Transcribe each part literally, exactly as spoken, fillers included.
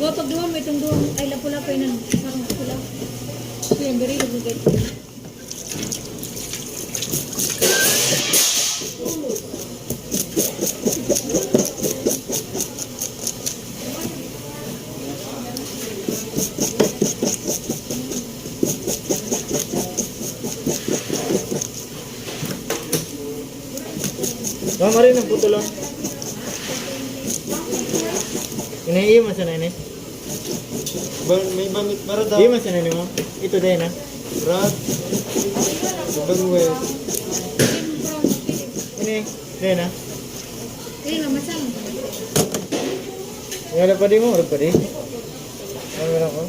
Pag duha mo itong duha, ay, lapu-lapu yun, parang pula. Kaya, very good. Ma'am, ari nang putol, oh. Ini, iyo man sana ini. Ba-, may bamit para daw. Iyo man sana ini, ma'am. Ito din, ah. Brad. Manuel. Ini, din, ah. Ini, ma'am, masama. Wala pa di mo, wala pa di. Ano na ko?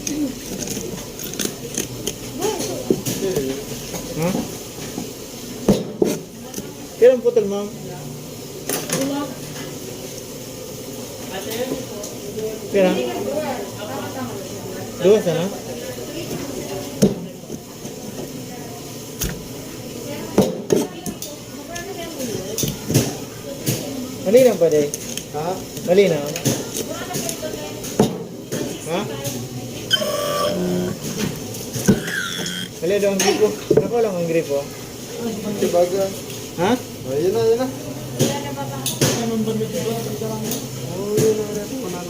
Ha? Kailan putol, ma'am? Pira? Duwa sana? Malinaw pa, day? Ha? Malinaw? Ha? Dali daw ang gripo. Ako lang ang gripo. Tibaga. Ha? Oh, yun na, yun na. Oh, yun na, yun na.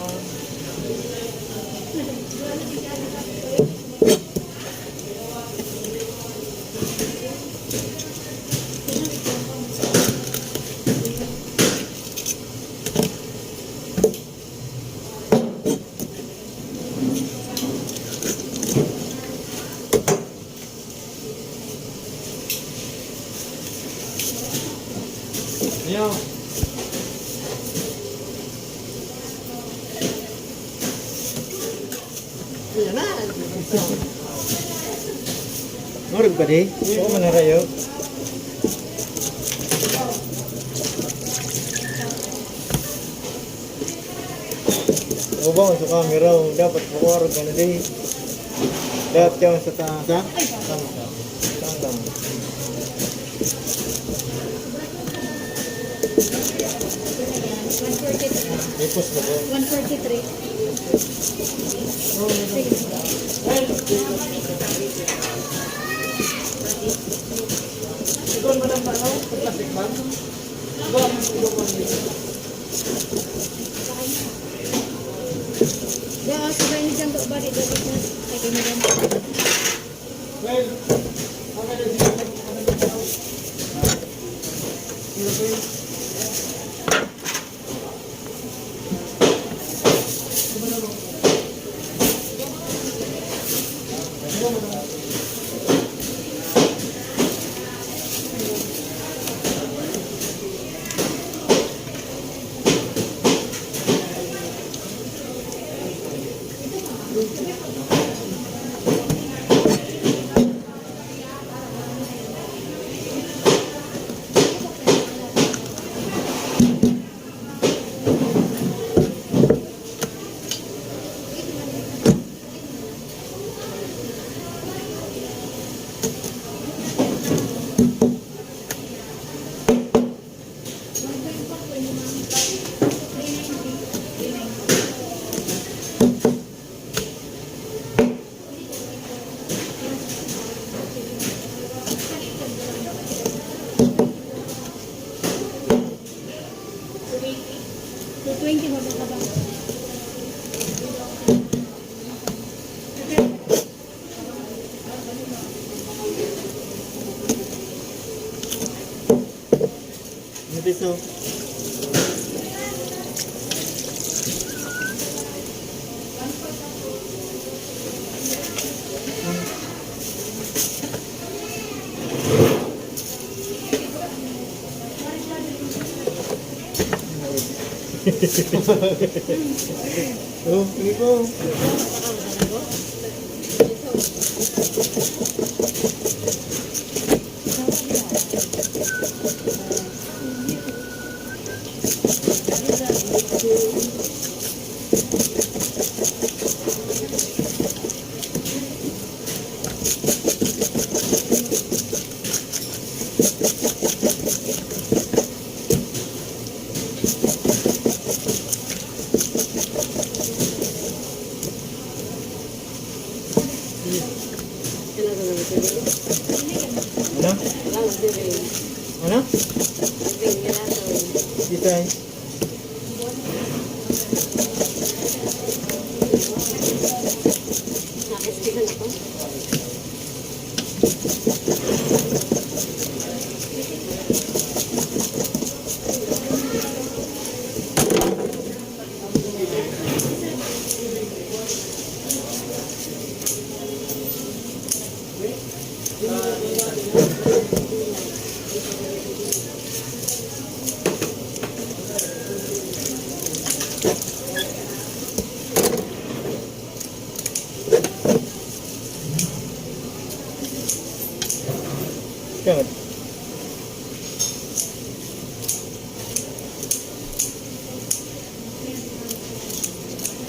Yo. Ayan na. Murag pa di? Oo, manarayo. Ubang sa camera, oh. Dapat makuha rin ka na di. Dapat ka sa taas. Sa? Tama ka. Saan ka? Ipos na ba? One forty-three. Sige. Ito, madam, ano? Plastic bag? Ito, ang sugo ko. Diyan, ah, sabay ni Jang, balik, balik na. Ay, kay Madam. Two twenty, mababa ba? Ano piso? Oh, hindi ko.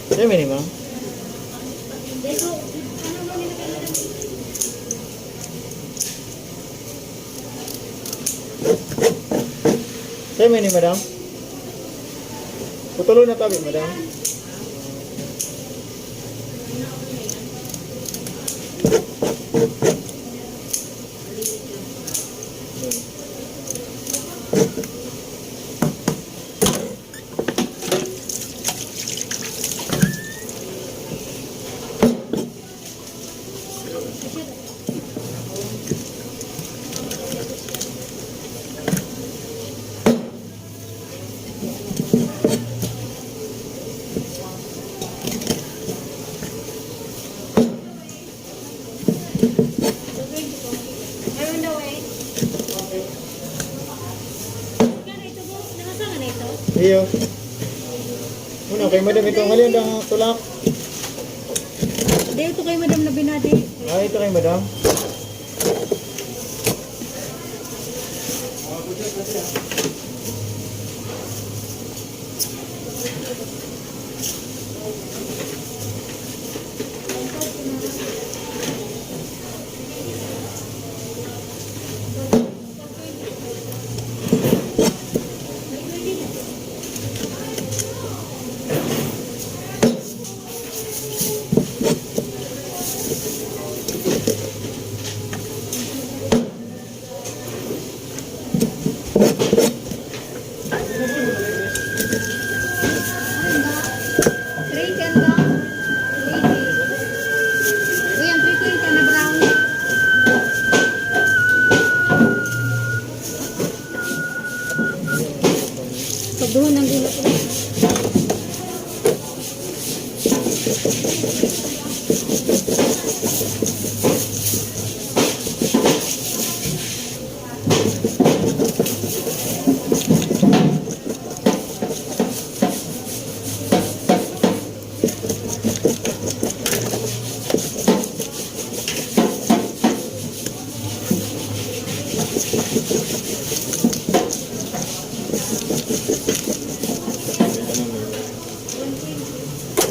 Sa'yo, mini, ma'am. Sa'yo, mini, madam. Putulon na tabi, madam. Iyo. Ano, kay madam ito. Ang alin ang tulak? Hindi, ito kay madam na binadi. Ah, ito kay madam. Three ten ba? Uy, ang three ten ka na brown. Pagduhon ng gula ko.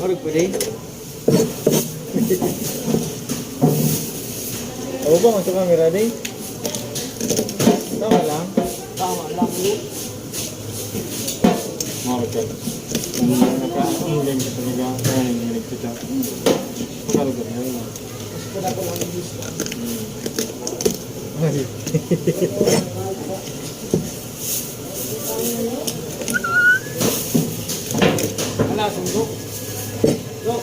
Marag pa, day. Ako ba, masama, Mira, day? Tama lang. Tama lang, no? Mga bata. Hindi na ka, hindi na talaga. Ay, hindi na kita. Magkano ka na yun? Mas pala ko lang yung gusto. Hmm. Ay. Wala, sundo. Go.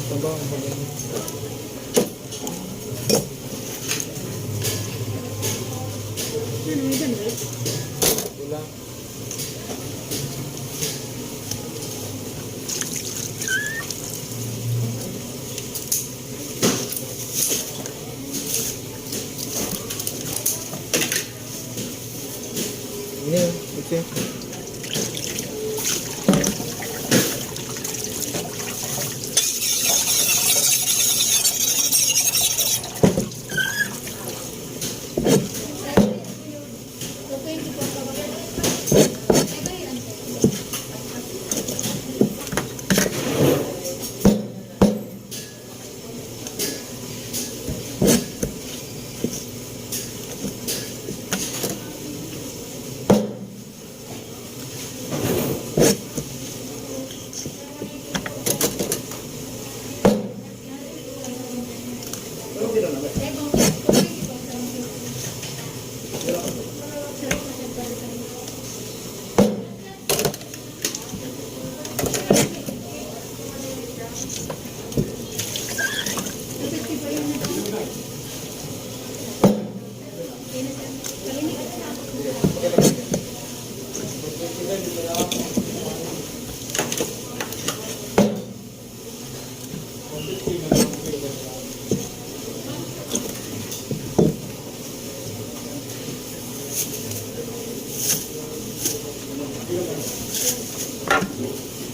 Tabang pa ganun. Ano, may ganun? Wala. Ini, ito.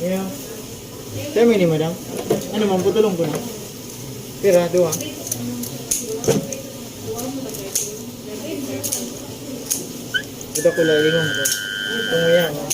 Ayan. Tama ni madam. Ano, mamputulong ko na. Pira, duha. Ito ko lalingon ko. Kung yan, oh.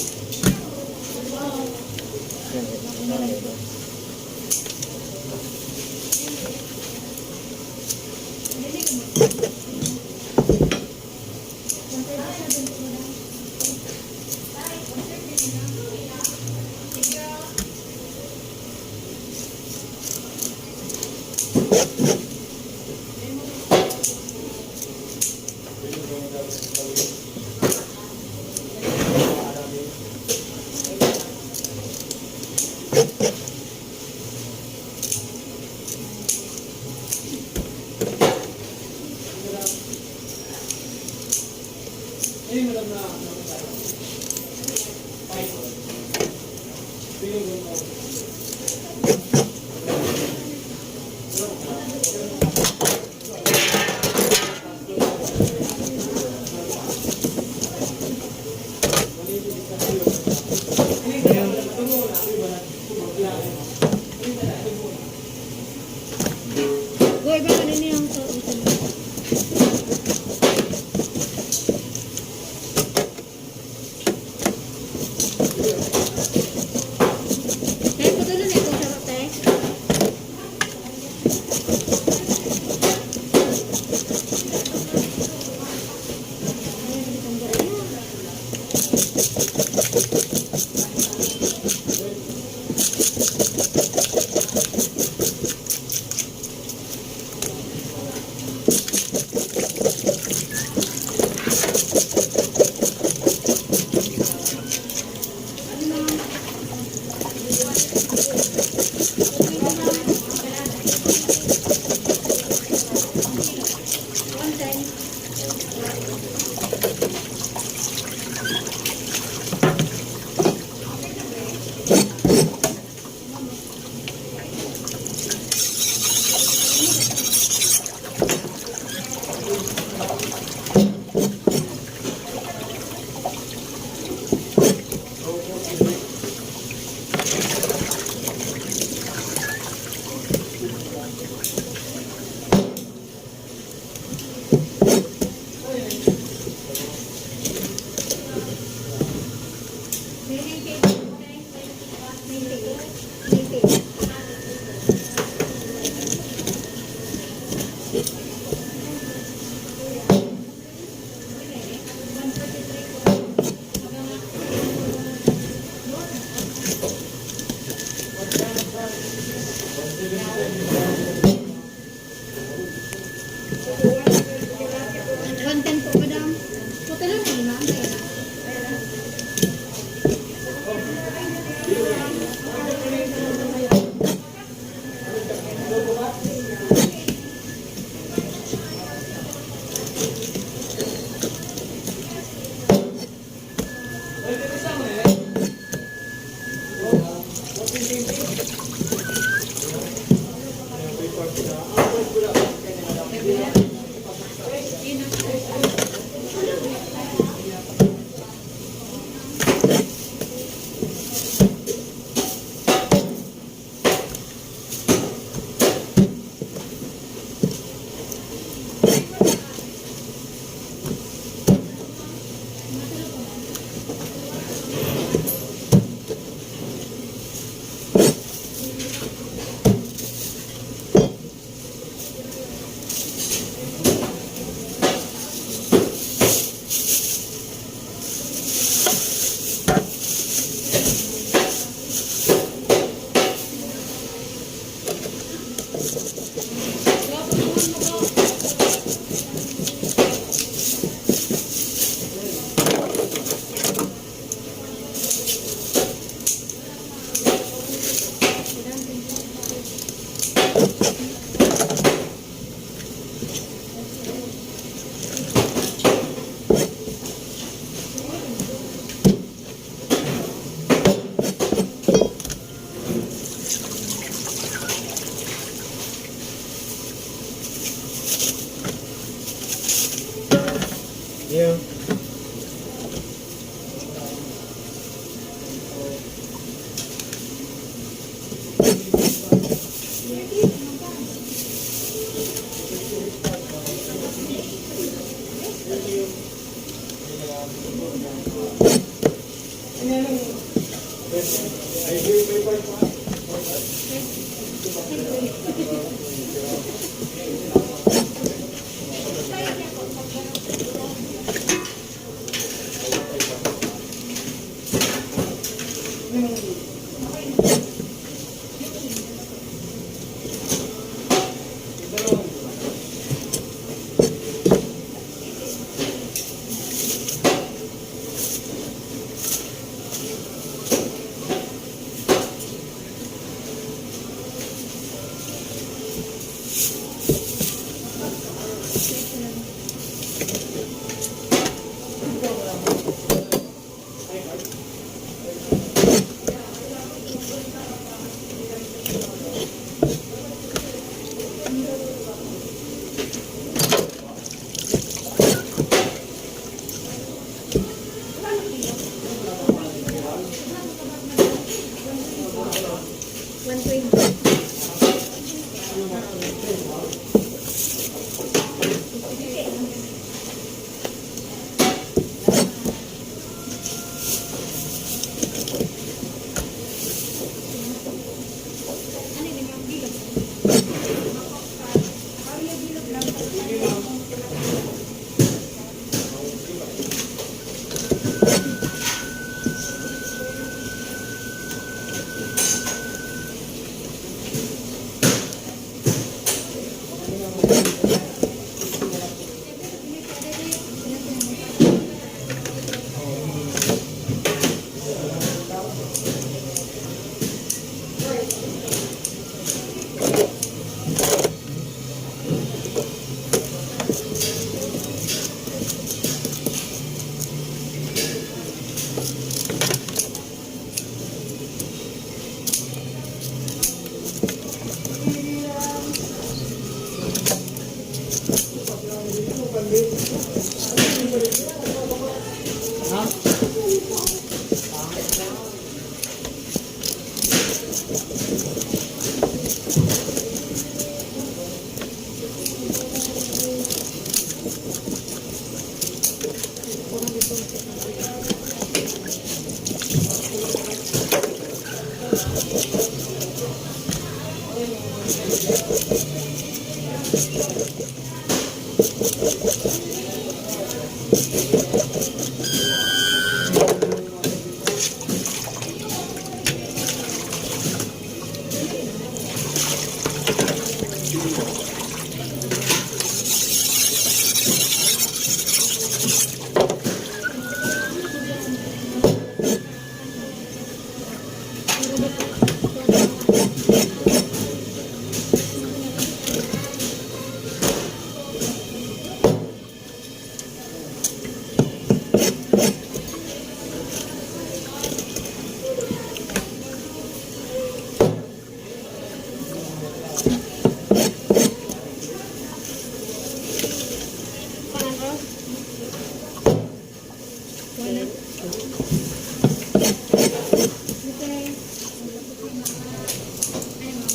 Goy, ba, ano niya ang sa, sa Te, putulon na itong sarap, te. One ten po, madam. Hotel na ni ma'am.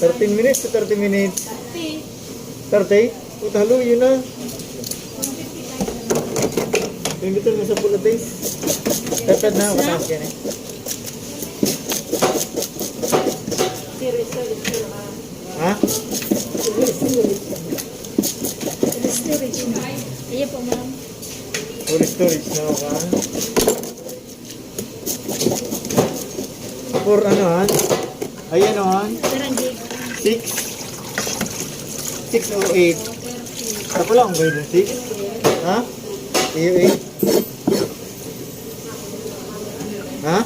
Thirteen minutes to thirty minutes. Thirty? Puta, halo, yun na. Yung bito mo sa pula, taste. Pepet na, mataas yan eh. Ha? Storage na. Iya po, ma'am. Full storage na ka. For ano, han? Ayan, oh, han? Six? Six o eight? Ako lang, ang grade six? Ha? Iyo, eight? Ha?